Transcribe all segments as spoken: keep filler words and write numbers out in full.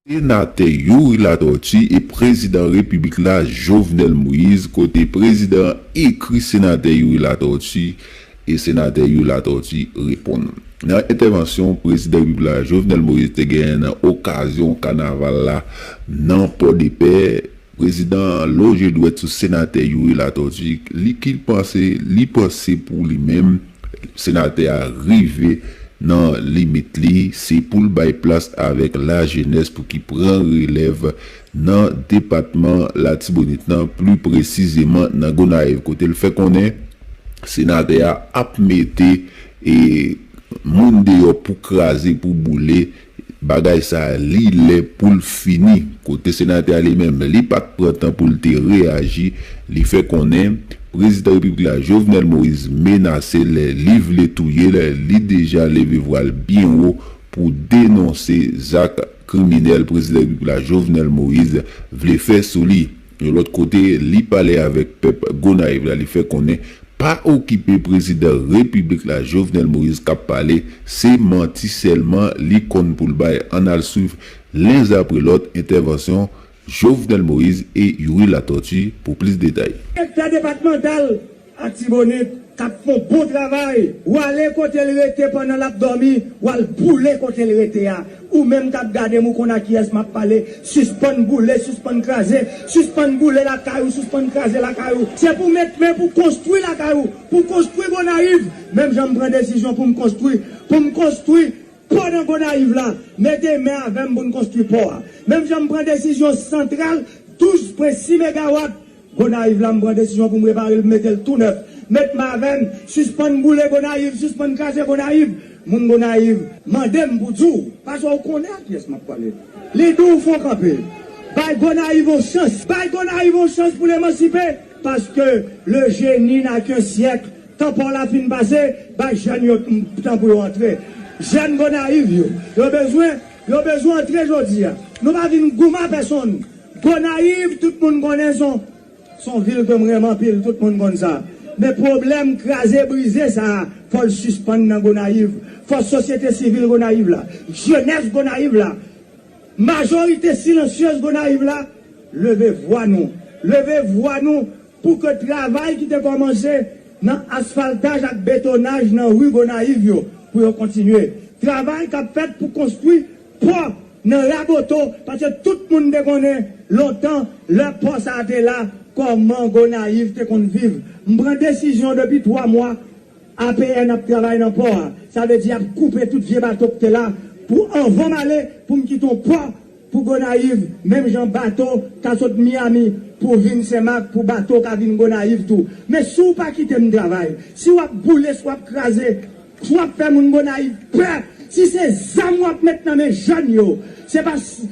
Senatè Youri Latortue e prezidan repiblik la Jovenel Moïse, kote prezidan an ekri senatè Youri Latortue e senatè Youri Latortue reponn. Nan entèvansyon prezidan repiblik la Jovenel Moïse te genyen nan okazyon kanaval la nan Pòdepè, prezidan an loje dwèt sou senatè Youri Latortue, li ki panse, li panse pou li menm, senatè a rive nan limit li, se pou l bay plas avèk lajenès pou ki pran relèv nan depatman Latibonit lan, pli presizeman nan Gonayiv, kote l fè konnen senatè a ap mete e moun deyò pou kraze, pou boule. Bagay sa a, li lè pou l fini. Kote senatè a li menm, li pa t pran tan pou l te reyaji, li fè konnen prezidan repiblik la Jovenel Moïse menase l, li vle touye l, li deja leve vwa l byen wo pou denonse zak kriminèl prezidan repiblik la Jovenel Moïse vle fè sou li. Yon lòt kote, li pale avèk pèp Gonayiv la, li fè konnen pa okipe prezidan repiblik la Jovenel Moïse k ap pale, se manti sèlman li konn pou l bay. Ann al swiv lenzapre lòt entèvansyon Jovenel Moïse e Youri Latortue pou plis detay. Direktè depatmantal Latibonit k ap fè yon bon travay, w ale kote l rete pandan l ap dòmi, w al boule kote l rete a. Ou menm k ap gade m, ou konn a kiyès m ap pale. Sispann boule, sispann kraze, sispann boule lakay ou, sispann kraze lakay ou. Se pou met men pou konstwi lakay ou, pou konstwi Gonayiv. Menm jan m pran desizyon pou m konstwi, pou m konstwi pò nan Gonayiv la, mete men avè m pou n konstwi pò a. Menm jan m pran desizyon santral douz pwen sis megawat Gonayiv la, m pran desizyon pou m repare l, m mete l tou nèf. Met men avè m, sispann boule Gonayiv, sispann kraze Gonayiv. Moun Gonayiv mande m pou di w, paske w konnen a kiyès m ap pale. Li di w fò kanpe. Bay Gonayiv yon chans. Bay Gonayiv yon chans pou l emansipe. Paske le génie n'a qu'un siècle. Tan pa w la fin pase, bay jèn yo tan pou yo antre. Jèn Gonayiv yo, yo bezwen, yo bezwen antre jodi a. Nou pa vin goumen a pèsonn. Gonayiv, tout moun konnen se yon, se yon vil ke m renmen anpil, tout moun konn sa. Men pwoblèm kraze brize sa a, fò l sispann nan Gonayiv. Fò sosyete sivil Gonayiv la, jenès Gonayiv la, majorite silansyez Gonayiv la, leve vwa nou. Leve vwa nou pou ke travay ki te kòmanse nan asfaltaj ak betonaj nan ri Gonayiv yo, pou yo kontinye. Travay k ap fèt pou konstwi pò nan Raboto, paske tout moun te konnen lontan, lè pò sa a te la, kòman Gonayiv te konn viv. M pran desizyon depi twa mwa, A P N ap travay nan pò a. Sa vle di y ap koupe tout vye bato ki te la pou anvan m ale, pou m kite yon pò pou Gonayiv, menm jan bato ka sot Miami pou vin Senmak, pou bato ka vin Gonayiv tou. Men si w pa kite m travay, si w ap boule, si w ap kraze, si w ap fè moun Gonayiv pè, si se zam w ap met nan men jèn yo, se pa s-,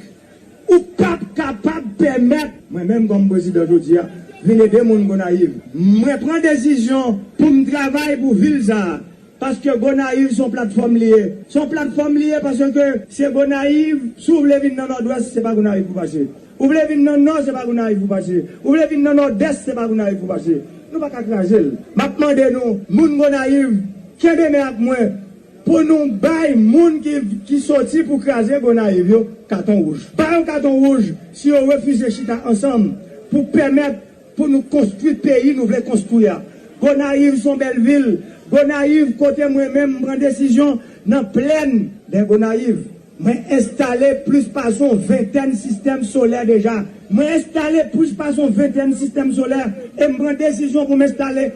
ou p ap kapab pèmèt mwen menm kòm prezidan jodi a vin ede moun Gonayiv. Mwen pran desizyon pou m travay pou vil sa a. Paske Gonayiv se yon platfòm li ye. Se yon platfòm li ye paske se Gonayiv, si w vle vin nan Nòdwès, se pa Gonayiv pou pase. Ou vle vin nan Nò, se pa Gonayiv pou pase. Ou vle vin nan Nòdès, se pa Gonayiv pou pase. Nou pa ka kraze l. M ap mande nou, moun Gonayiv, kenbe men ak mwen pou nou bay moun ki, ki soti pou kraze Gonayiv yo katon wouj. Ba yo katon wouj si yo refize chita ansanm pou pèmèt pou nou konstwi peyi nou vle konstwi a. Gonayiv se yon bèl vil. Gonayiv, kote mwen menm m pran desizyon nan plèn dè Gonayiv. Mwen enstale plis pase yon ventèn sistèm solè deja. Mwen enstale plis pase yon ventèn sistèm solè e m pran desizyon pou m enstale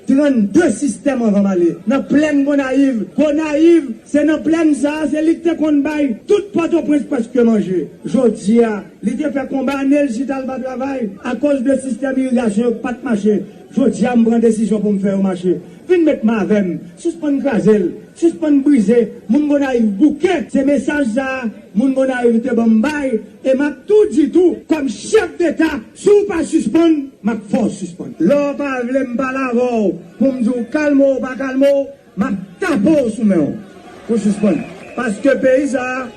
trannde sistèm anvan m ale. Nan plèn Gonayiv, Gonayiv, se nan plèn sa a, se li ki te konn bay tout Pòtoprens prèske manje. Jodi a, li te fè konba ane l chita l pa travay akoz de sistèm irigasyon yo k pa t mache. Jodi a, m pran desizyon pou m fè yo mache. Vin met men avè m. Sispann kraze l. Sispann brize. Moun Gonayiv bouke. Se mesaj sa a moun Gonayiv te ban m bay. E m ap tou di tou, kòm chèf deta, si w pa sispann, m ap fè w sispann. Lè w pa vle m pale avè w pou m di w kalme w ou pa kalme w, m ap tape w sou men w pou sispann. Paske peyi sa a,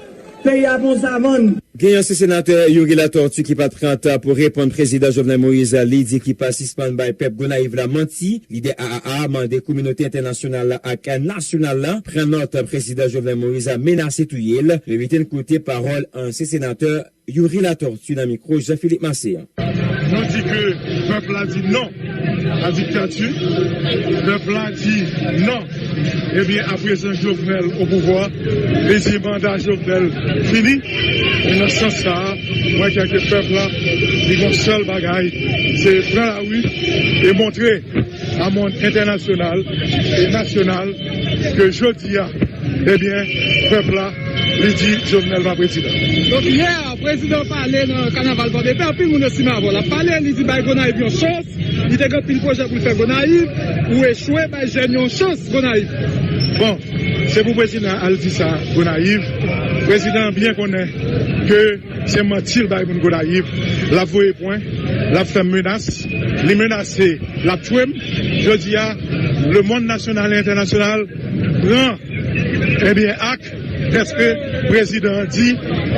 peyi a pa yon savann. Gen yon ansyen senatè, Youri Latortue, ki pa t pran tan pou reponn Prezidan Jovenel Moïse. Li di ki pa sispann bay pèp Gonayiv la manti. Lidè A A A mande kominote entènasyonal la ak nasyonal la pran nòt. Prezidan Jovenel Moïse menase touye l. Nou envite n koute pawòl ansyen senatè Youri Latortue nan mikwo Jean Philippe Massé an. Nou di ke pèp la di non a diktati. Pèp la di non. Ebyen, aprezan Jovenel o pouvwa, li di manda Jovenel fini. E nan sans sa a, mwen kwè ke pèp la, li gen yon sèl bagay, se pran lari e montre a mond entènasyonal e nasyonal ke jodi a, ebyen, pèp la, li di Jovenel pa prezidan. Donk, yè, prezidan pale nan kanaval Pòdepè, anpil moun estime avè l ap pale, li di bay Gonayiv yon chans, li te gen anpil pwojè pou l fè Gonayiv, ou echwe, bay jèn yo yon chans Gonayiv. Bon, se pou prezidan al di sa Gonayiv. Prezidan byen konnen ke se manti l bay moun Gonayiv. L ap voye pwen, l ap fè menas, li menase, l ap tchwe m. Jodi a, lemonn nasyonal e entènasyonal pran, ebyen, ak dèske prezidan an di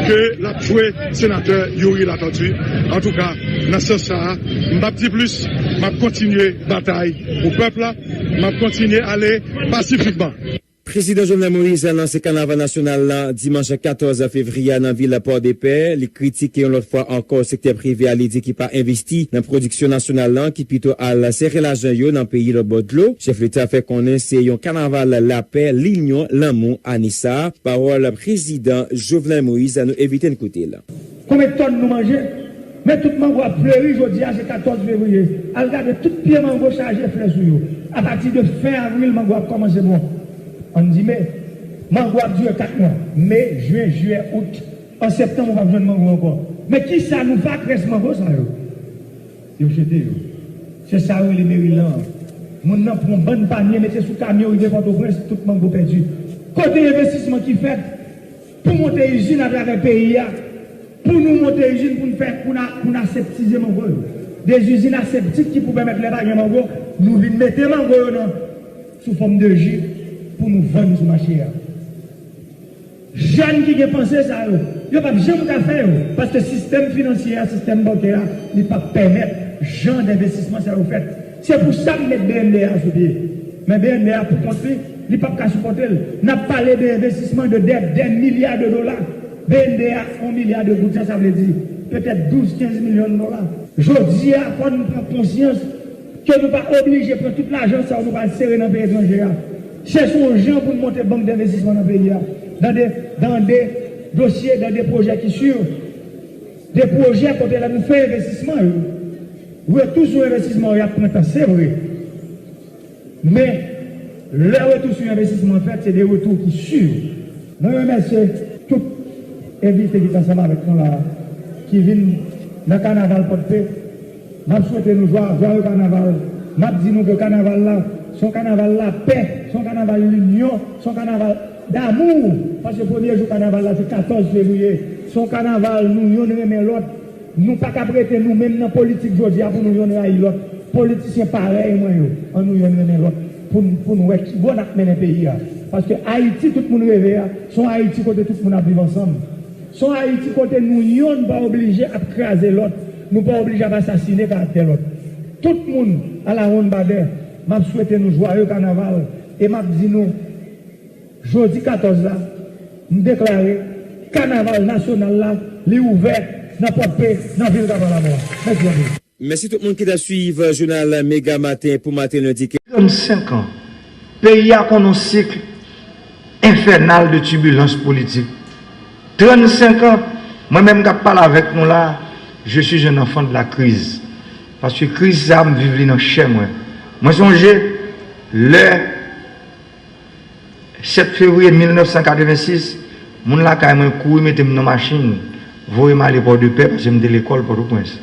ke l ap tchwe senatè Youri Latortue. Antouka, nan sans sa a, m p ap di plis, m ap kontinye batay pou pèp la, m ap kontinye ale pasifikman. Prezidan Jovenel Moïse lanse kanaval nasyonal la dimanch katòz fevriye a nan vil Pòdepè. Li kritike yon lòt fwa ankò sektè prive a, li di ki pa envesti nan pwodiksyon nasyonal lan, ki pito al sere lajan yo nan peyi lòt bò dlo. Chèf leta fè konnen se yon kanaval lapè, linyon, lanmou ane sa a. Pawòl prezidan Jovenel Moïse, nou envite n koute l. Konbyen tòn nou manje? Men tout mango ap fleri jodi a, se katòz fevriye. Al gade tout pye mango chaje flè sou yo. Apati de fen avril, mango ap kòmanse bon. Ann di me. Mango ap dire kat mwa. Me, jen, jiyè, out. An septanm, ou p ap jwenn mango ankò. Men kisa nou fè ak rès mango sa yo? Yo jete yo. Se sa yo rele merilan an. Moun nan pran bann panye, mete sou kamyon, rive Pòtoprens, tout mango pèdi. Kote envestisman ki fèt pou monte izin atravè peyi a, pou nou monte izin pou n fè, pou n a, pou n aseptize mango yo? De izin aseptik ki pou pèmèt lè pa gen mango, nou vin mete mango yo nan, sou fòm de ji pou nou vann sou mache a. Jèn ki gen panse sa yo, yo p ap janm ka fè yo, paske sistèm finansye a, sistèm bankè a, li p ap pèmèt jan denvestisman sa yo fèt. Se pou sa m met B N D A sou pye. Men B N D A pou kont li, li p ap ka sipòte l. N ap pale de envestisman de dè, dè milya de dola. B N D A, yon milya de goud, sa, sa vle di petèt douz, kenz milyon dola. Jodi a, fò n pran konsyans ke nou pa oblije pran tout lajan sa yo nou pral sere nan peyi etranje a. Chèche yon jan pou n monte bank denvestisman nan peyi a. Dans des, dans des dossiers, dans des projets ki si. De pwojè kote lè nou fè envestisman yo, retou sou envestisman yo ap pran tan, se vre. Men, lè retou sou envestisman an fèt, se de retou ki si. Mwen remèsye tout envite ki t ansanm avèk nou la a, ki vin nan kanaval Pòdpe. M ap swete nou jwa, jwaye kanaval. M ap di nou ke kanaval la, se yon kanaval lapè, se yon kanaval linyon, se yon kanaval damou. Paske premye jou kanaval la, se katòz fevriye. Se yon kanaval nou yonn renmen lòt. Nou pa ka ap rete nou menm nan politik jodi a pou nou yonn rayi lòt. Politisyen parèy mwen yo, ann nou yonn renmen lòt pou n, pou n wè ki bò n ap mennen peyi a. Paske Ayiti tout moun reve a, se yon Ayiti kote tout moun ap viv ansanm. Se yon Ayiti kote nou yonn pa oblije ap kraze lòt, nou pa oblije ap asasine karaktè lòt. Tout moun, à la ronde Badè, m ap swete nou jwaye kanaval e m ap di nou, jodi katòz la, m deklare kanaval nasyonal la, li ouvè nan Pòdpe, nan vil Kafou Lamò a. Mèsi anpil. Mèsi tout moun ki t ap swiv jounal Mega Maten pou maten lendi. Trannsenk an, peyi a konn yon sik enfènal de tibilans politik. Trannsenk an, mwen menm k ap pale avèk nou la, je suis un enfant de la crise. Paske kriz sa a, m viv li nan chè mwen. Mwen sonje lè sèt fevriye mil nèf san katrevensis, moun lakay mwen kouri mete m nan machin, voye m ale Pòdepè, paske m te lekòl Pòtoprens.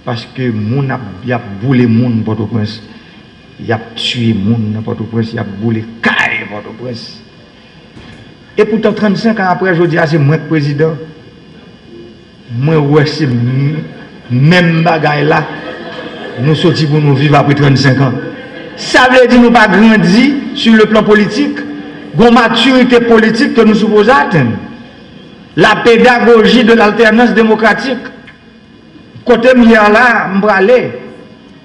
Paske moun ap, y ap boule moun Pòtoprens, y ap tiye moun nan Pòtoprens, y ap boule kay Pòtoprens. Epoutan, trannsenk an apre, jodi a, se mwen k prezidan. Mwen wè se m-, menm bagay la nou soti pou nou viv apre trannsenk an. Sa vle di nou pa grandi sur le plan politik, gon matirite politik ke nou sipoze atenn. La pédagogie de l'alternance démocratique. Kote m ye a la, m prale.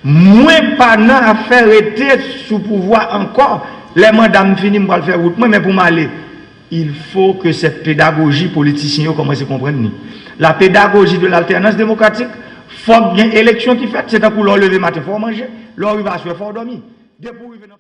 Mwen pa nan afè rete sou pouvwa ankò. Lè manda m fini, m pral fè wout mwen, men pou m ale, il faut que cette pédagogie politisyen yo kòmanse konprann li. La pédagogie de l'alternance démocratique, fòk gen eleksyon ki fèt, se tankou lè w leve maten, fò w manje, lè w rive aswè, fò w dòmi. Depi w rive nan